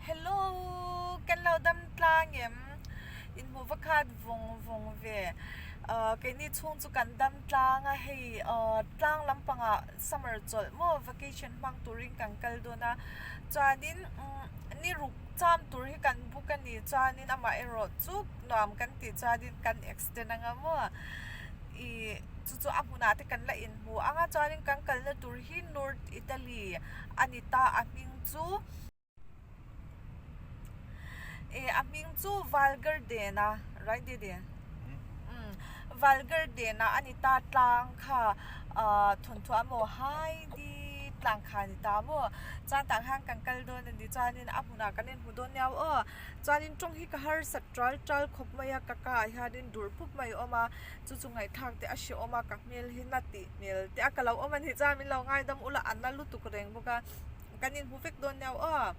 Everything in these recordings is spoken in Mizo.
Hello kan lo dam tlang em? Inhmuh va khat vawng vawng ve. Keini chhung chu kan dam tlang a, hei tlang lampangah summer chawlh maw vacation hmang turin kan kal dawn a, chuanin ni ruk cham tur hi kan book a ni, chuanin amaherawh chu nuam kan tih chuanin kan extend anga maw ih chu chu a hmunah te kan la inhmu ang a, chuanin kan kalna tur hi North Italy a ni ta a hming chu. Eh a hming chu Valgardena right Didi? Umm Valgardena a ni ta tlang kha ah thawnthu a maw Heidi tlang kha a ni ta maw chuan tah khan kan kal dawn a ni chuanin a hmunah kan inhmu dawn nia aw chuanin tawng hi ka harsat ṭal ṭal khawp mai a ka ka ah hianin dur pup mai a awm a chu chu ngaihthlak te a hrehawm a ka hmel hi na tih hmel te a ka lo awm a nih chuan min lo ngaidam ula a na lutuk reng bawk a. Kan inhmu vek dawn nia aw.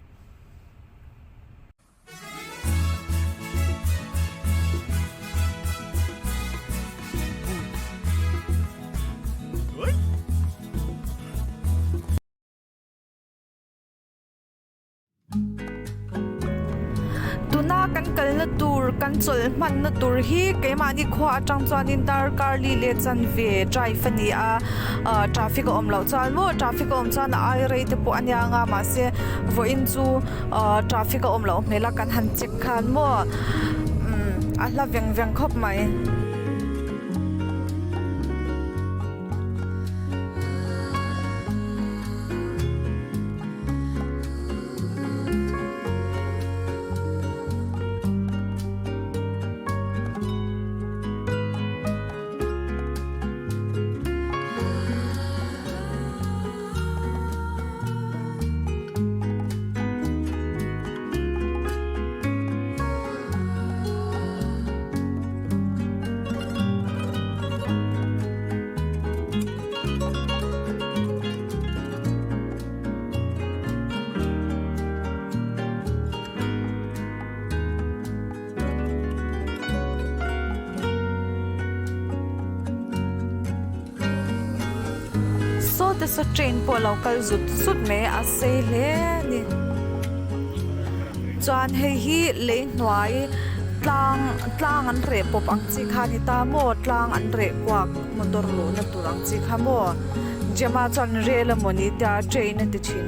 Tuna kan kalna tur kan chawlh hmanna tur hi keimahni khua atang chuanin darkar li leh chanve drive a ni a ah traffic a awm loh chuan maw traffic a awm chuan a ai rei te pawh a nia ang a mahse vawiin chu ah traffic a awm loh hmel a kan han check khan maw umm a hla veng veng khawp mai. Saw te saw train pawh a lo kal zut zut mai a a sei hle a ni chuan hei hi lei hnuai tlang tlang an reh pawp ang chi kha a ni ta maw tlang an reh kuak motor luhna tur ang chi kha maw Gemma chuan rel emawni tia train a ti thin.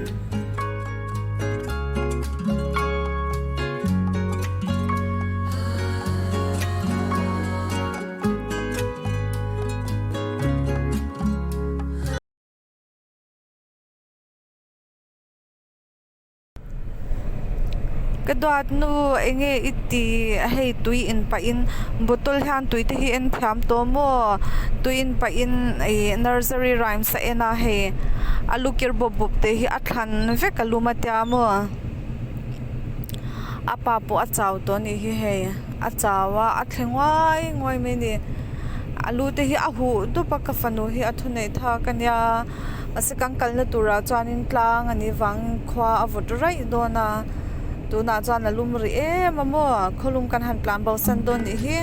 Ka duat nu eng nge i ti hei tui in pah in bottle hian tui te hi en thiam tawh maw tui in pah in ih nursery rhymes a en a hei a lu kir bawp bawp te hi a thlan vek a lum a tia maw a pa pawh a chau tawh a nih hi hei a chau a a thle nguai nguai mai a ni a lu te hi a huh dup a ka fanu hi a thuneih thak a nia. Mahse kan kalna turah chuanin tlang a nih vangin khua a vawt raih dawn a tunah chuan a lum rih em a maw khawlum kan han tlan bo san dawn nih hi.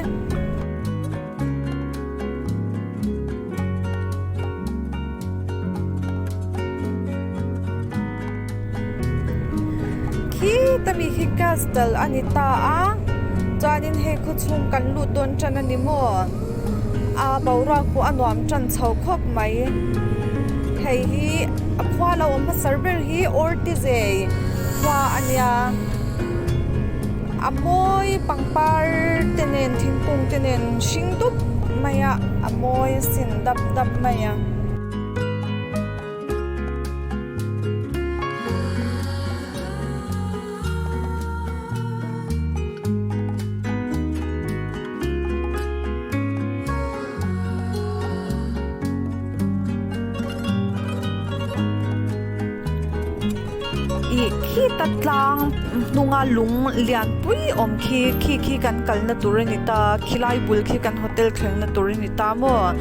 Khita mi khi castle a ni ta a chuanin hei khawchhung kan lut dawn tan a ni maw. A boruak pawh a nuam tan chho khawp mai. Hei hi a khua lo awm hmasar ber hi Ortizei khua a nia. A mawi pangpar te nen thingkung te nen hring dup mai a, a mawi asin dap dap mai a. Ih khita tlang hnunga lung lian pui awm khi khi khi kan kalna tur a ni ta khilai bul khi kan hotel thlengna tur a ni ta maw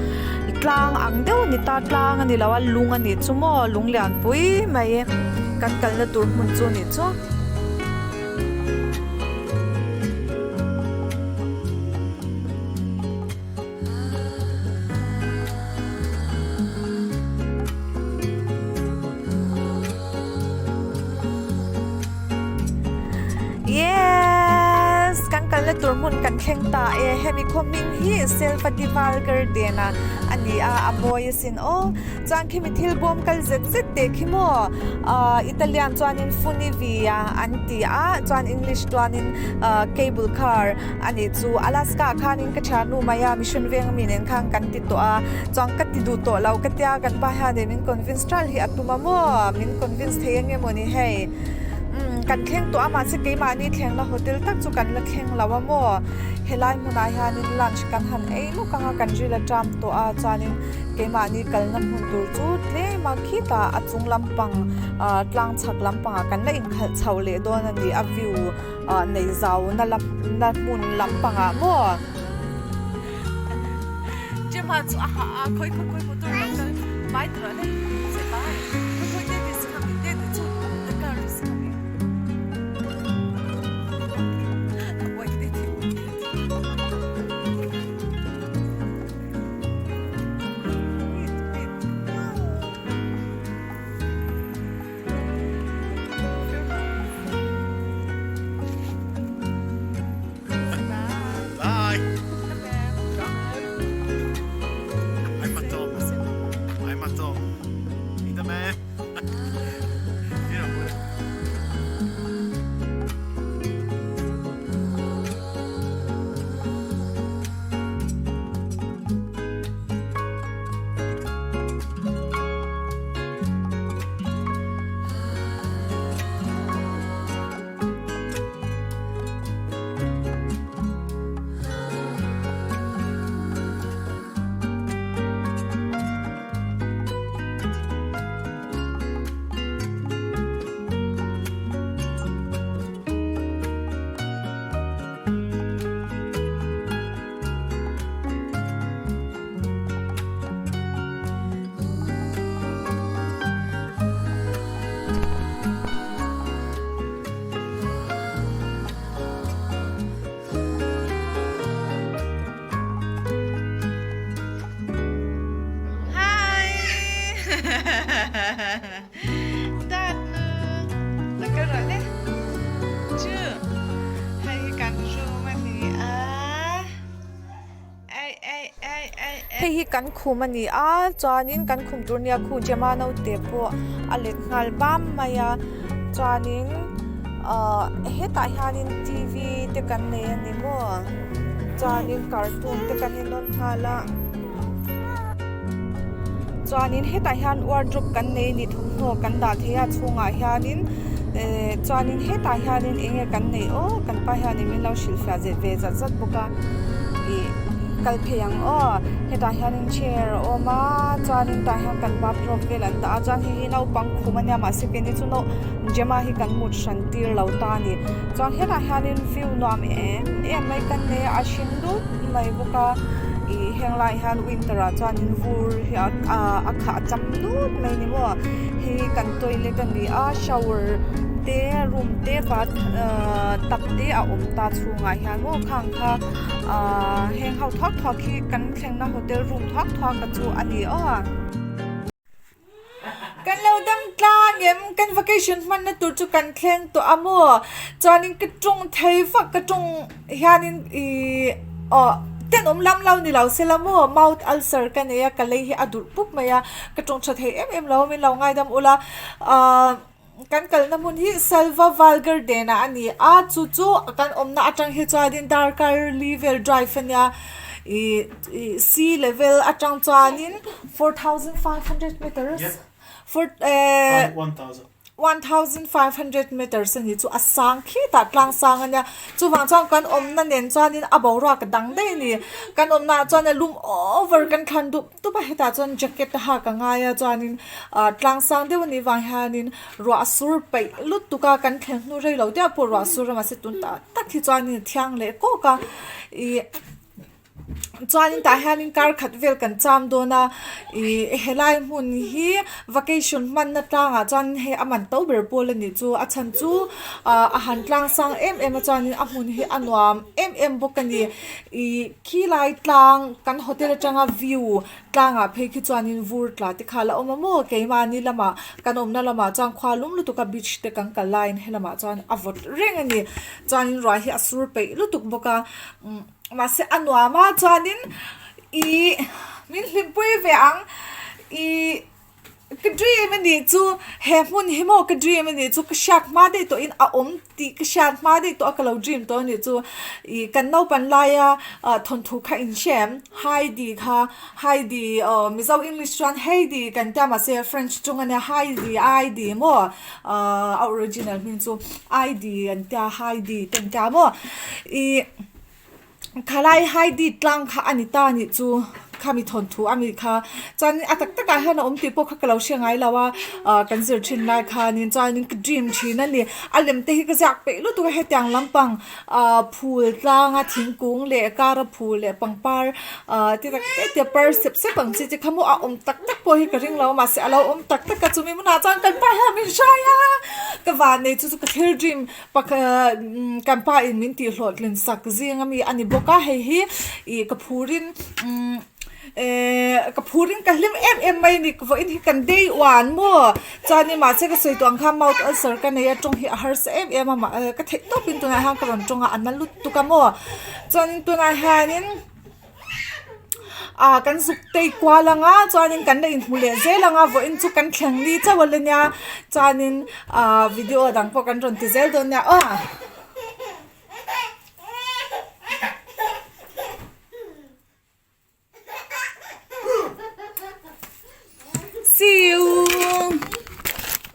tlang ang deuh a ni ta tlang a ni lo a lung a nih chu maw lung lian pui mai kan kalna tur hmun chu a nih chu. kalna tur hmun kan thleng ta e, hemi khaw hming hi Selva di Val Garden a a ni a, a mawi asin aw. Chuan khimi thil bawm kal zet zet teh khi maw ahh Italian chuanin Funivia an ti a, chuan English chuanin ahh cable car a nih chu. Alaska ah khanin ka thiannu mai a mission veng ami nen khan kan ti tawh a, chuan ka ti duh tawh lo ka tia kan pa hianin min convince ṭal hi a tum a maw, min convince thei eng nge mawni hei. Umm kan thleng tawh a mahse keimahni thlengna hotel tak chu kan la thleng lo a maw helai hmunah hianin lunch kan han ei lawk ang a kan ril a ṭam tawh a chuanin keimahni kalna hmun tur chu tlem a khitah a chung lampang ah tlang chhak lampangah kan la inkhalh chho leh dawn a ni a view ah nei zau na lam na hmun lampangah maw Gemma chu a hah a khawi khawi khawi motor lo kal mai tur a nei che bai khawi khawi te ti coming te ti chu the car is coming wait te ti wait wait no Bye. I'm a Tom. I'm a Tom. He's the man. You know. Hi! Dad nu la ka rawh le. Chu hei hi kan room a ni a. Hei hi kan khum a ni a chuanin kan khum tur nia khu Gemma naute pawh a let nghal bam mai a chuanin ahh hetah hianin t v te kan nei a ni maw chuanin cartoon te kan en awn nghal a chuanin hetah hian wardrobe kan nei a ni thawmhnaw kan dah thei a chhungah hianin ehh chuanin hetah hianin eng nge kan neih aw kan pa hianin min lo hrilhfiah zet ve zat zat bawk a ih kal phei ang aw hetah hianin chair a awm a chuanin tah hian kan bathrobe vel an dah a chuan hei hi naupang khum a nia mahse keini chu nau Gemma hi kan mut hran tir lo ta a ni chuan hetah hianin view nuam em em mai kan nei a a hring dut mai bawk a ih heng laiah hian winter ah chuanin vur hi a a khah cham dut mai a ni maw hei hi kan toilet a ni a shower te room te bath ahh tap te a awm ta chhungah hian maw khang kha ahh heng ho thuak thuak hi kan thlengna hotel room thuak thuak a chu a ni aw. Kan lo dam tlang em? Kan vacation hmanna tur chu kan thleng tawh a maw? Chuanin ka tawng thei vak ka tawng hianin ih aw tenawm lam lo ni lo sela maw mouth ulcer ka nei a ka lei hi a durh pup mai a ka tawng tha thei em em lo a min lo ngaidam ula ahh kan kalna hmun hi Selva Valgarden ah a ni a chu chu kan awmna atang hi chuanin darkar li vel drive a nia ih ih sea level atang chuanin 4500 meters four eh 1500 meters a ni chu a sang khitah tlang sang a nia chuvang chuan kan awmna nen chuanin a boruak a dang daih a ni kan awmna ah chuan a lum over kan thlan dup dup a hetah chuan jacket a hak a ngai a chuanin ah tlang sang deuh a nih vang hianin ruah sur peih lutuk a kan thleng hnu rei lo deuh pawh ruah sur a mahse tun tak tak hi chuanin a thiang leh kawk a ih. Chuanin tah hianin kar khat vel kan cham dawn a ih helai hmun hi vacation hmanna tlangah chuan hei a man to ber pawl a nih chu a chhan chu ah a han tlang sang em em a chuanin a hmun hi a nuam em em bawk a ni ih khilai tlang kan hotel atanga view tlangah phei khi chuanin vur tla te kha a la awm a maw keimahni lamah kan awmna lamah chuan khua lum lutuk a beach te kan kal laiin helamah chuan a vawt reng a ni chuanin ruah hi a sur peih lutuk bawk a umm. Mahse a nuam a chuanin ih min hlimpui ve ang ih ka dream a nih chu he hmun hi maw ka dream a nih chu ka hriat hma daih tawhin a awm tih ka hriat hma daih tawh a ka lo dream tawh a nih chu ih kan naupan laia ah thawnthu kha in hre em Heidi kha Heidi aw Mizo English chuan Heidi kan tia mahse French chung ania Heidi Heidi maw ah a original hming chu Heidi an tia Heidi te an tia maw ih. Thalai Heidi tlang kha a ni ta a nih chu khami thawnthu a mi kha chuanin a tak takah hian a awm tih pawh kha ka lo hre ngai lo a ah kan zir thin lai khanin chuanin ka dream thin a ni a lem te hi ka ziak peih lutuk a hetiang lampang ah phul tlanga thingkung leh kara phul leh pangpar ah ti tak te te par sep sep ang chi te kha maw a awm tak tak pawh hi ka ring lo a mahse a lo awm tak tak a chumi hmunah chuan kan pa hian min hrai a ka vannei chu chu ka thil dream Pakhat kan pa in min tih hlawhtlin sak zing ami a ni bawk a hei hi ih ka phurin umm ehh ka phurin ka hlim em em mai a ni vawiin hi kan day one maw chuanin mahse ka sawi tawh ang khan mouth ulcer ka nei a tawng hi a harsa em em a mah ka theih tawpin tunah hian ka rawn tawng a a na lutuk a maw chuanin tunah hianin. Ah kan zuk tei kual anga chuanin kan la inhmu leh zel anga vawiin chu kan thleng ni chauh a la nia chuanin ah video dang pawh kan rawn ti zel dawn nia aw.